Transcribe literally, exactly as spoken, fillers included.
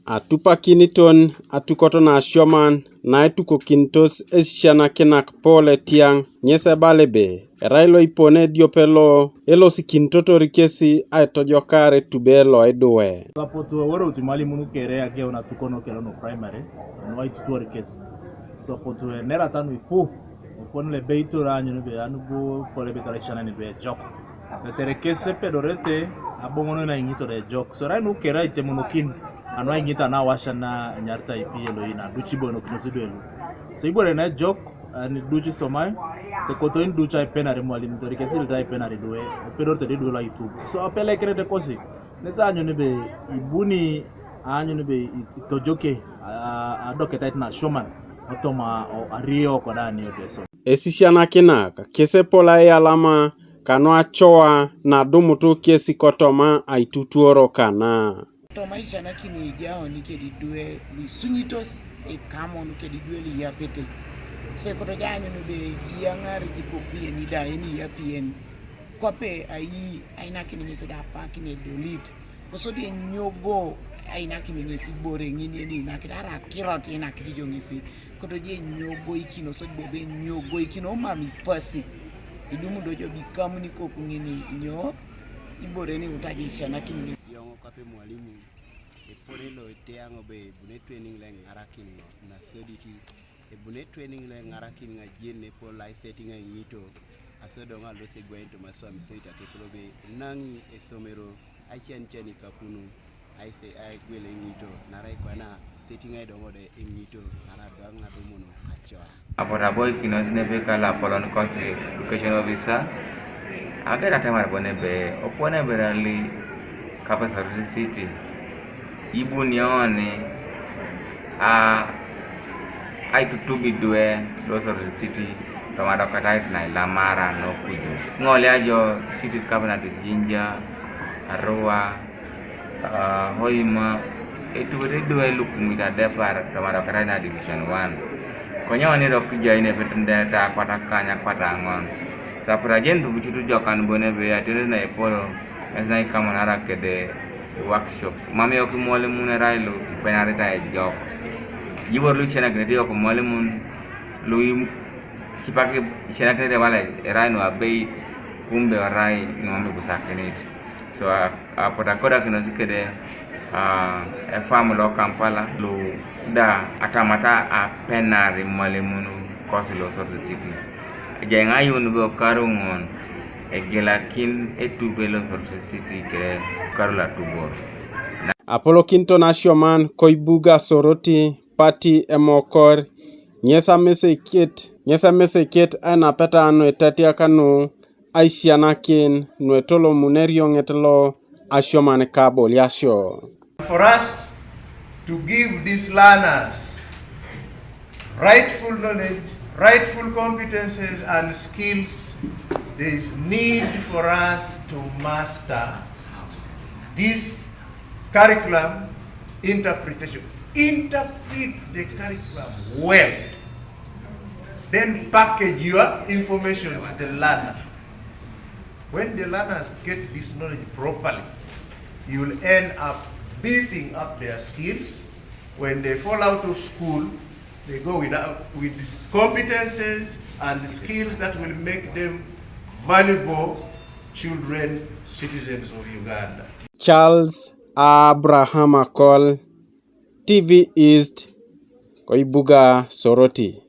Atupakiniton atukot na asioman na etukokinitos esisianakinak Paul etiaŋ, ŋes ebala ebe, erai loipone ediope lo elosikinitotor kesi aitojokar etube lo idwe. Apotu eworot imwalimun kere ageun atukono kere nu primary, nu aitutuor kesi. So apotu enerata nu ipu, opon lo ebeitor aanyun ebe anubu Paul ebeitor aisisianakin ebe ejok. Tetere kes epedorete aboŋonon aiŋito da ejok. So erai nu kere aitemonokin anu aiŋito ana awasia na enyaritai P L O E na aduc iboinokinos idwe lu. So ibore na ejok, ani duc isomai, so ekoto iduc aipenari imwalimun, tori kesi ilit aipenari idwe, epedorete da idwe lo aitub. So apelekerete kosi, nesi aanyun ebe ibuni, aanyun ebe itojoke, a, a, adoketait na asioman, otoma o, ario koda anioteso. Esisianakinak kes epol aiyalama kanu acoa nadumutu kesi kotoma aitutuoro kana. Toma aisisianakin ejaun kede idwe luisunyutos ekamon kede idwe luiyapete. So ekoto ja aanyun ebe iyaŋar ikoku yen da yen iyapi yen. Kwape ai ainakin ŋes da apak nedolit. Kosodi enyogo ainakin ŋes ibore ŋin yen inakit, arai akirot inakit ijo ŋesi. Kotoje enyogoikinos, bobo enyogoikinos, mam ipasi. Idumu dojo bikamuni koku ŋini, inyo? Ibore ni utaje isisianakin ŋesi. Yoŋo kwape mwalimu, epone lo etiaŋ ebe ebune training lo eŋarakin ŋo, nasoditi, ebune training lo eŋarakin ŋajien nepol aiseti ŋaiŋito, asodoŋ alosi egwain toma aswam soit akepol ebe naŋi esomero, aiciancian ikapunu, aise aigwel eŋito, naarai kwana seti ŋai doŋo de eŋito, naarai adwak ŋadumun acoa. Apotu aboikinos nepe ka lapolon kosi education officer, ager atemar bo nebe, opuo nebe rali kape Soroti City, ibuni oni a, aitutub idwe lo Soroti City, toma adoketait na ilamara nokuju. Ŋol ajo cities kape nati Jinja, Arua, Ah, Hoima, etubet idwe lukumit adepar toma adoketait na Division one. Konye oni erok kijai nepet nde ta akwat akany, akwat aŋon. Sapur ajen tubucut jokan bo nebe atenet na epol, ŋes na ikamanara kede workshops. Mam yok imwalimun erai lu ipenarita ejok. Jibor lu isisianakinete yok imwalimun lu im-, kipak isisianakinete wala erai nu abeit, kumbe erai nu mam ibusakinit. So, a, apotu akodakinos kede, a, efam lo Kampala, lu da atamata apenar imwalimun kosi lo Soroti City. Ejai ŋayun be okaru ŋon egelakin etube lo Soroti City ke okaru lo atubor. Apolokinito na asioman koibuga Soroti, Pati Emokor, ŋes ameseket, ŋes ameseket ainapeta nu etatiak nu aisisianakin nu etolomun erioŋet lo asioman ka aboliasio. For us to give these learners rightful knowledge, rightful competences and skills, there is need for us to master this curriculum interpretation. Interpret the curriculum well. Then package your information to the learner. When the learners get this knowledge properly, you will end up beefing up their skills. When they fall out of school, they go with, with these competences and skills that will make them valuable children, citizens of Uganda. Charles Abraham Akol, T V East, koibuga Soroti.